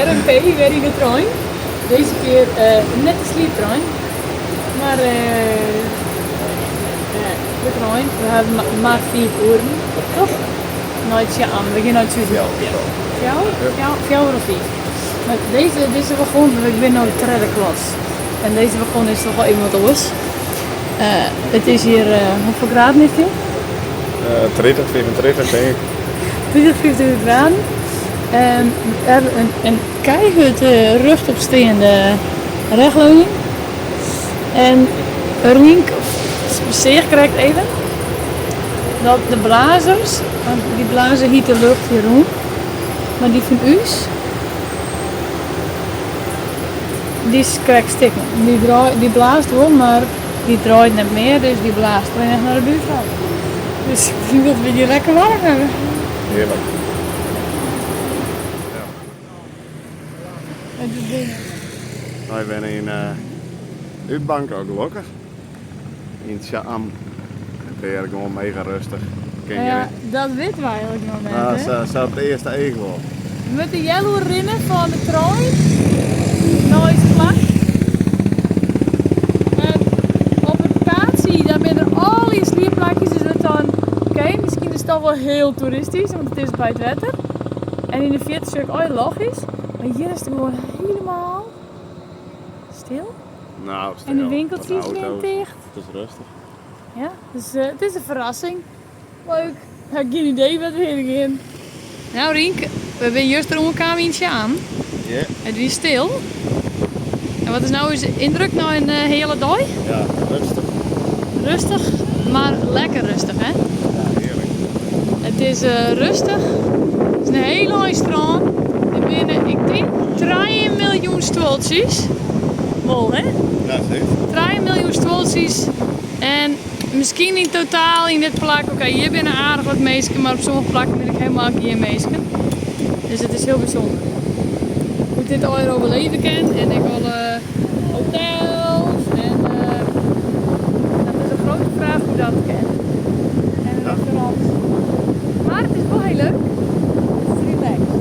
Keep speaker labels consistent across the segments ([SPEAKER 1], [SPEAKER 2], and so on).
[SPEAKER 1] RMP wer yn de trein. Dizze kear net de slieptrein, mar de trein. We hawwe mar fiif oeren, toch? Nei Cha-am, we gean nei it suden. Fjouwer? Fjouwer of fiif. Mar dizze, dizze wagon, we binne no tredde klas. En dizze wagon is toch wol even wat oars. It is hjir, hoefolle graden is dit?
[SPEAKER 2] 30, 35 denk ik.
[SPEAKER 1] 30, 35 graden. En we hawwe in keihurd rjochtopsteande rêchleuning. En Rienk seach krekt even dat de blazers, want dy blaze hite lucht hjir rûn, mar dy fan ús, dy is krekt stikken. Dy draai, dy blaast wol, mar dy draait net mear, dus dy blaast allinnich nei de buorfrou. Dus ik tink dat we dy lekker waarm hawwe.
[SPEAKER 2] Hearlik. Wy binne yn út Bangkok gelokkich. Yn Cha-am. It is hjir gewoan mega rêstich.
[SPEAKER 1] Ja, dat witte we eigenlik noch net.
[SPEAKER 2] No, sa, sa op it earste each wol.
[SPEAKER 1] We moatte healoer rinne fan de trein nei it plak. En op it kaartsje, daar binne der al dy sliepplakjes, dus we dan, oké, miskien is it toch wol hiel toeristysk, want it is by it wetter. En yn de fierte sjoch ik, oh logysk, mar hjir is it gewoan hielendal stil.
[SPEAKER 2] Nou, stil.
[SPEAKER 1] En de winkeltsjes binne ticht.
[SPEAKER 2] It is rêstich.
[SPEAKER 1] Ja, dus it is in ferrassing. Leuk. Ik ha gjin idee wêr't we hinne gean. Nou Rienk, we binne juster oankaam yn Cha-am.
[SPEAKER 2] Ja.
[SPEAKER 1] It wie stil. En wat is no ús yndruk nei in hiele dei?
[SPEAKER 2] Ja, rêstich.
[SPEAKER 1] Rêstich, mar lekker rêstich, hè?
[SPEAKER 2] Ja, hearlik.
[SPEAKER 1] It is rêstich. It is in hiel moai strân. Der binne, ik tink, 3 miljoen stuoltsjes. Wol, hè?
[SPEAKER 2] Ja, seker.
[SPEAKER 1] 3 miljoen stuoltsjes. En miskien yn totaal yn dit plak, oké, hjir binne aardich wat minsken, mar op sommige plakken binne ek hielendal gjin minsken. Dus it is hiel bysûnder. Hoe't dit allegear oerleve kin en ek alle hotels en dat is in grutte fraach hoe dat kin. En restaurants. Mar it is wol hiel leuk. It is relaxed.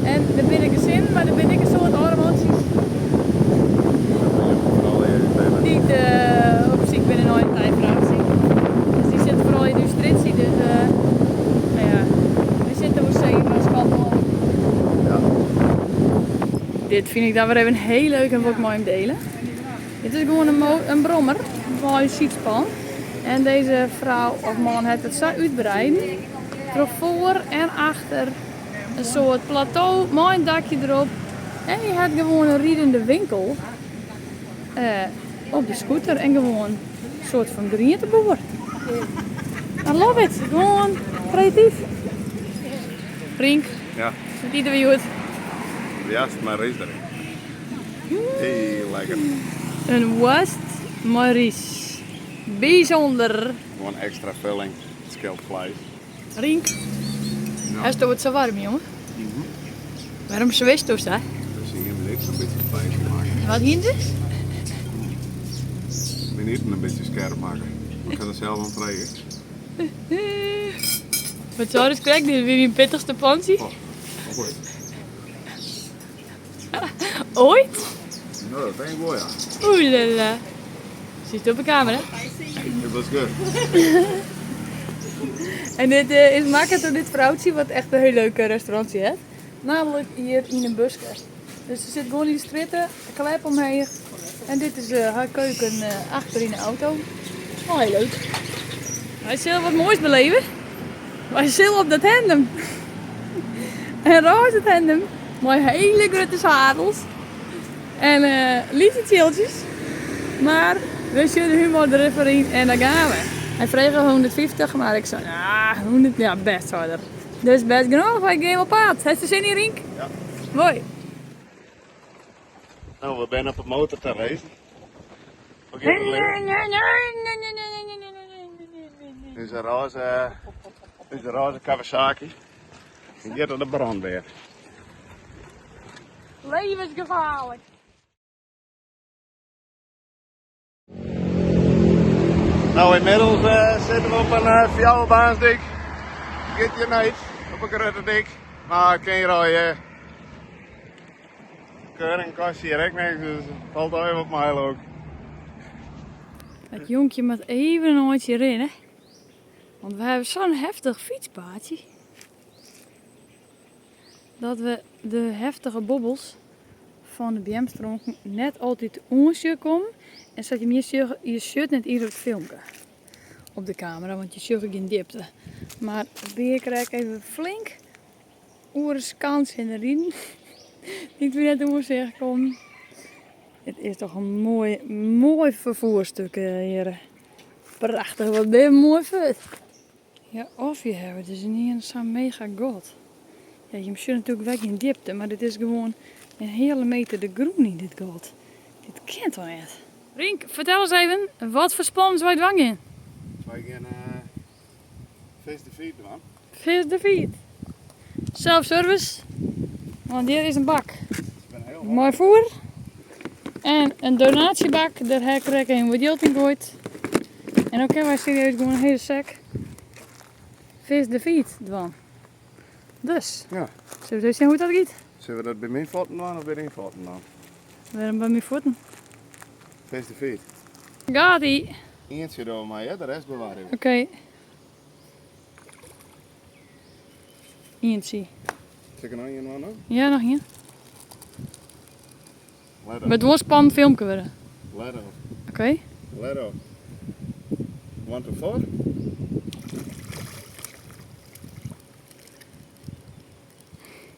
[SPEAKER 1] En der binne gesinnen, mar der binne ek in soad âlde mantsjes. Dy't op syk binne nei in Thai-froutsje. Dus dy sitte foaral yn ús strjitsje. Dus no ja, wy sitte oer see as kant op. Dit fyn ik dan wer even hiel leuk en wol ik mei jim diele. Dit is gewoan in brommer mei in sydspan. En dizze frou of man hat it sa útbreiden troch foar en achter in soart plato mei in dakje derop. En hy hat gewoan in ridende winkel op de scooter en gewoan in soart fan grienteboer. I love it. Gewoan kreatyf. Rienk,
[SPEAKER 2] Ja.
[SPEAKER 1] wat ite we hjoed?
[SPEAKER 2] Woarst mei rys deryn. Hiel lekker.
[SPEAKER 1] In woarst mei rys. Bysûnder.
[SPEAKER 2] Gewoan ekstra vulling, it skeelt fleis.
[SPEAKER 1] Rienk, hasto it sa waarm, jonge? Wêrom swisto sa?
[SPEAKER 2] Dus hier niks in bytsje spicy makke.
[SPEAKER 1] Wat hiene se?
[SPEAKER 2] Myn iten in bytsje skerp makke. Ik ha der sels oan frege.
[SPEAKER 1] Wat sei dus krekt? Dit wie dyn pittichste pantsje?
[SPEAKER 2] Oh, oait.
[SPEAKER 1] Oait?
[SPEAKER 2] No, dat tink ik wol, ja.
[SPEAKER 1] Oeh la la. Siest op de kamera?
[SPEAKER 2] It was good.
[SPEAKER 1] En dit is makke troch dit froutsje, wat echt in hiel leuk restaurantsje hat. Namelijk hjir yn in buske. Dus se sit gewoan yn de strjitte, klep omheech. En dit is har keuken achter yn de auto. Wol hiel leuk. Wy sille wat moais beleve. Wy sille op dat tandem. En rôze tandem mei hiele grutte zadels en lytse tsjiltsjes. Mar we sjogge de humor der even yn en daar gaan we. Hy frege 150, mar ik sei, ah, 100, ja, bêst sei er. Dus bêst genôch, wy gean op paad. Hast der sin yn, Rienk?
[SPEAKER 2] Ja.
[SPEAKER 1] Moai.
[SPEAKER 2] No, we binne op 'e motor ta racen. We gean Dit is in rôze, dit is in rôze Kawasaki. Die giet oan de brânwear.
[SPEAKER 1] Levensgefaarlik.
[SPEAKER 2] No, ynmiddels sitte we op in Keuring kost hier ek niks, dus it falt even op my leuk.
[SPEAKER 1] Het jonkje moat even in eintsje rinne, want we hawwe sa'n heftich fytspaadsje dat we de heftige bobbels fan de beamstronken net altyd oansjen komme. En sa't je my sjogge, je sjocht net iens op it filmke op de kamera, want je sjogge gjin djipte. Mar Beer krijt even flink oer de skans hinne riden, dy't we net oer seach kommen. It is toch in moai, moai ferfoerstuk hjir. Prachtich, wat binne we moai fuort. Ja, of je hawwe dus ynienen sa'n mega gat. Ja, je sjogge natuerlik wer gjin djipte, mar dit is gewoan in heale meter de grûn yn dit gat. Dit kin toch net? Rienk, fertel ris even, wat foar spannends wy dwaan gean?
[SPEAKER 2] Wy gean Vis de Feed dwaan.
[SPEAKER 1] Vis de Feed. Self-service, want hjir is in bak mei foer en in donatiebak, dêr ha ik krekt even wat jild yn goaid. En dan kinne wy serieus gewoan in hiele sek Vis de Feed dwaan. Dus,
[SPEAKER 2] Ja.
[SPEAKER 1] sille we ris even sjen hoe't dat giet?
[SPEAKER 2] Sille we dat by myn fuotten dwaan of by dyn fuotten dan?
[SPEAKER 1] Wêrom by myn fuotten?
[SPEAKER 2] Vis de Feed.
[SPEAKER 1] Gaat ie.
[SPEAKER 2] Ientsje dogge we mei, hè? De rest bewarje we.
[SPEAKER 1] Oké. Ientsje.
[SPEAKER 2] Sil ik der noch ien dwaan dan?
[SPEAKER 1] Ja, noch ien.
[SPEAKER 2] Let op.
[SPEAKER 1] It wol in spannend filmke wurde.
[SPEAKER 2] Let op.
[SPEAKER 1] Oké.
[SPEAKER 2] Let op. One, two, four.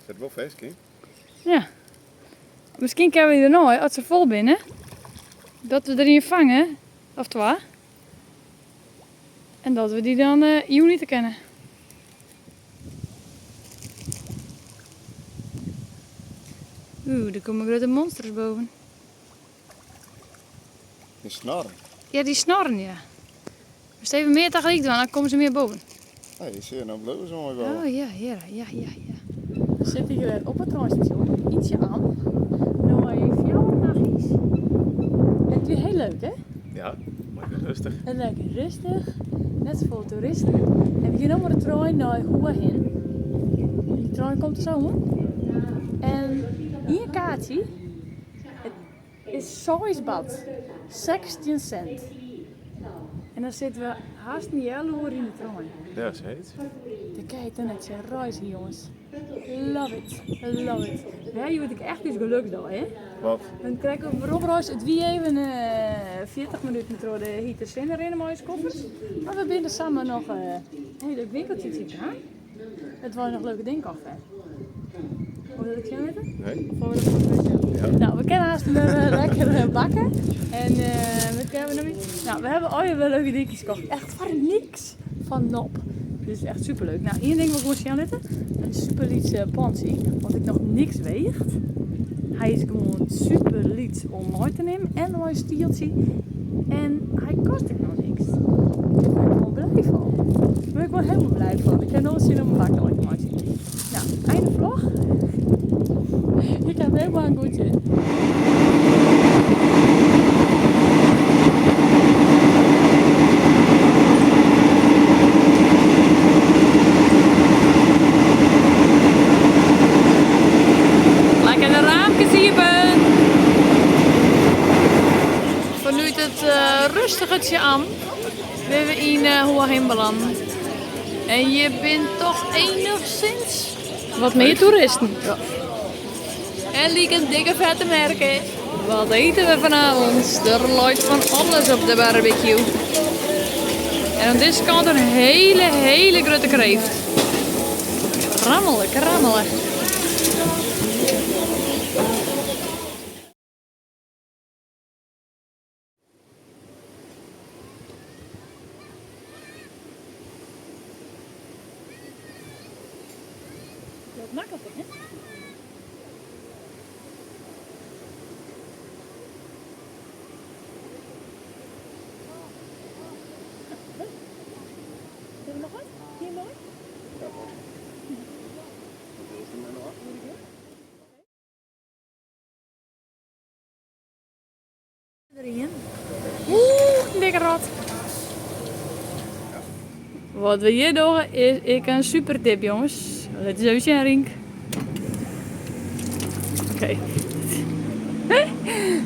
[SPEAKER 2] Sit wol fisk yn.
[SPEAKER 1] Ja. Miskien kinne we dernei, as se fol binne, dat we der ien fange, of twa. En dat we dy dan jûn ite kinne. Oeh, der komme grutte monsters boven.
[SPEAKER 2] Dy snorren.
[SPEAKER 1] Ja, dy snorren, ja. Moatst even mear tagelyk dwaan, dan komme se mear boven.
[SPEAKER 2] Nee, dy sjogge no bliuwe se moai boven.
[SPEAKER 1] Oh ja, hjir, ja, ja, ja. We sitte hjir op it treinstasjon yn Cha-am. Nei 4 nachtjes. En it wie hiel leuk, hè?
[SPEAKER 2] Ja, lekker rêstich.
[SPEAKER 1] En lekker rêstich, net safolle toeristen. En we gean no mei de trein nei Hua Hin. Dy trein komt der zo oan. En ien kaartsje, it is 6 baht, 16 sint. En dan sitte we hast in healoere yn de trein.
[SPEAKER 2] Ja, zoiets.
[SPEAKER 1] Dan kin je toch net tsjin reizen, jonges. Love it, love it. Wêr hjoed ik echt ús geluk dei, hè?
[SPEAKER 2] Wat?
[SPEAKER 1] Want krekt op weromreis, it wie even 40 minuten troch de hite sinne rinne mei ús koffers. Mar we binne samar noch in hiel leuk winkeltsje tsjinkaam. It wie noch leuke dingen kocht, hè? Wol dat ik sjen litte?
[SPEAKER 2] Nee.
[SPEAKER 1] Of wol we dat foar de
[SPEAKER 2] Ja.
[SPEAKER 1] Nou, we kinne haast wer lekker bakke. En wat kinne we noch mear? Nou, we hawwe allegear wer leuke dinkjes kocht. Echt foar niks fan nop. Dus echt superleuk. Nou, ien ding wol ik gewoan sjen litte. In super lyts pantsje, want ik noch niks weegt. Hy is gewoan super lyts om mei te nimmen en mei in stieltsje. En hy kost ek noch niks. Dêr bin ik gewoan blij fan. Dêr bin ik gewoan hielendal blij fan. Ik ha no al sin om in bak oan te meitsjen. Nou, einde vlog. Ik ha helemaal in goeie sin. Lekker de raampjes iepen. Fanút it rustige Cha-am binne we yn Hua Hin belâne. En hjir binne toch enigszins wat mear toeristen. En lyk in dikke fette merke. Wat eten we vanavond? Er leit fan alles op de barbecue. En oan dizze kant in hele, hele grutte kreeft. Rammele, krammele. Dat maklik, hè? Wil je nog wat? Hier mooi?
[SPEAKER 2] Ja. Wat is er nou nog?
[SPEAKER 1] Oeh, dikke rat. Wat we hjir dogge is ek in super tip, jonges. Lit ris even sjen, Rienk. Oké.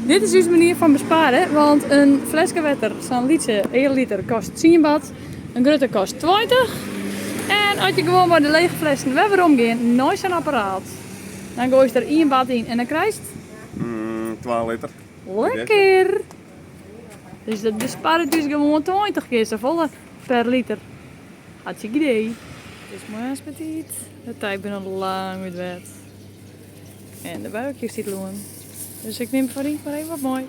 [SPEAKER 1] Dit is ús manier fan besparen, want in fleske wetter, sa'n lytse heale liter, kost tsien baht, in grutte kost 20. En as je gewoan mei de lege flessen wer werom gean nei sa'n apparaat, dan goaist der ien baht yn en dan krijst.
[SPEAKER 2] 2 liter.
[SPEAKER 1] Lekker! Dus dat besparret ús gewoan 20 kear safolle per liter. Hartstikke idee. It is moarns betiid. De tijd bin al lang út bêd. En de barbecue stiet oan. Dus ik nim foar Rienk mar even wat mei.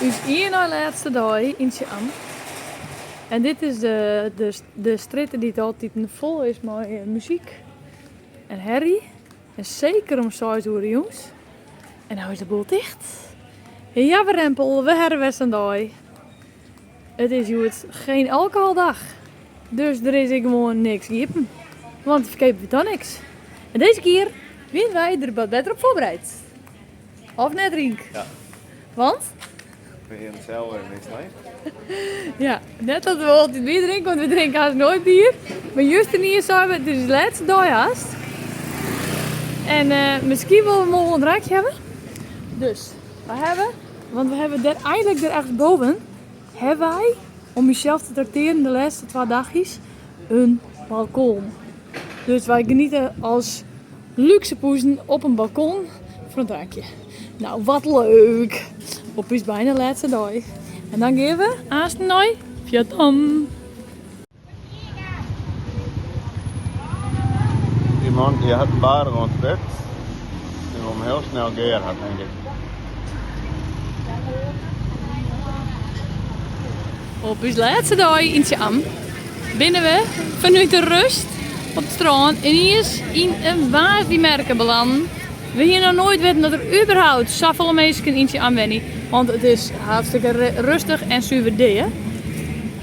[SPEAKER 1] Us ien nei lêste dei yn Cha-am. En dit is de, de, de strjitte dy't altiten fol is mei muzyk en herrie. En seker om seis oere jûns. En no is de boel ticht. Ja, warempel, we hawwe wer sa'n dei. It is hjoed geen alcoholdag. Dus der is ek gewoan niks iepen. Want ferkeapje we dan niks. En dizze kear wiene wy der wat better op foarbereid. Of net, Rienk?
[SPEAKER 2] Ja.
[SPEAKER 1] Want?
[SPEAKER 2] We hiene sels even niks mei.
[SPEAKER 1] Ja, net dat we altyd bier drinke, want we drinke hast noait bier. Mar juster iens seinen we, it is de lêste dei hast. En miskien wolle we wol in drankje hawwe. Dus, we hawwe, want we hawwe der eigenlik der ergens boven, hawwe wy, om ússels te traktearjen de lêste twa dagjes, in balkon. Dus wy geniete as lúkse poezen op in balkon fan in drankje. Nou, wat leuk! Op ús byna lêste dei. En dan gean we aansten nei Vietnam.
[SPEAKER 2] Dy man dy hat in baarch oan it spit. Dy wol him hiel snel gear ha, tink ik.
[SPEAKER 1] Op ús lêste dei yn Cha-am binne we fanút de rust op it strân yniens yn in woansdeimerke belâne. We hiene noch noait witten dat der überhaupt safolle minsken yn Cha-am wenje, want it is hartstikke rêstich en suver dea.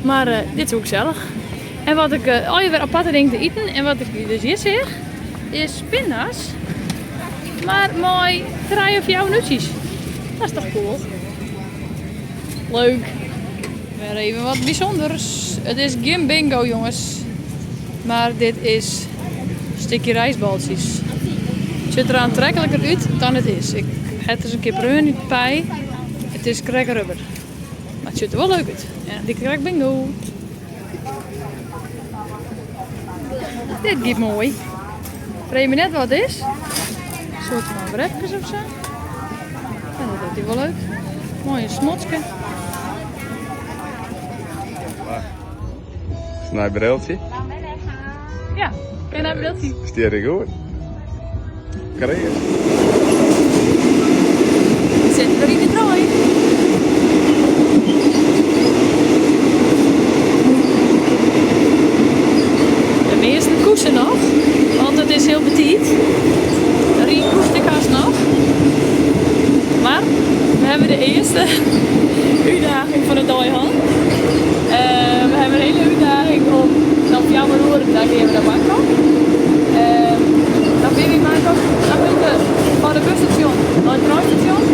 [SPEAKER 1] Mar dit is wol gesellich. En wat ik allegear wer aparte dingen te iten en wat ik dus hjir seach is pinda's, mar mei trije of fjouwer nútsjes. Dat is toch cool? Leuk. Wer even wat bysûnders. It is gjin bingo jonges, mar dit is sticky rijstbaltsjes. It sjocht der oantrekliker út dan it is. Ik ha it ris in kear preaun út pij. It is krekt rubber. Mar it sjocht der wol leuk út. En it liket krekt bingo. Dit giet moai. Freegje my net wat it is. In soart fan wrapkes of sa. Ja, dat docht hy wol leuk. Moai in smotske.
[SPEAKER 2] Is nij briltsje?
[SPEAKER 1] Ja, in nij briltsje.
[SPEAKER 2] Stiet er goed? Kreas.
[SPEAKER 1] We sitte wer yn de trein. De measten koesen noch, want it is hiel betiid. Rien koest ek hast noch. Mar we hawwe de earste útdaging fan de dei hân. We hawwe in hiele útdaging om dan fjouwer oere, dan gean we nei Bangkok. Dan binne we yn Bangkok, dan moatte we fan it busstasjon nei it treinstasjon.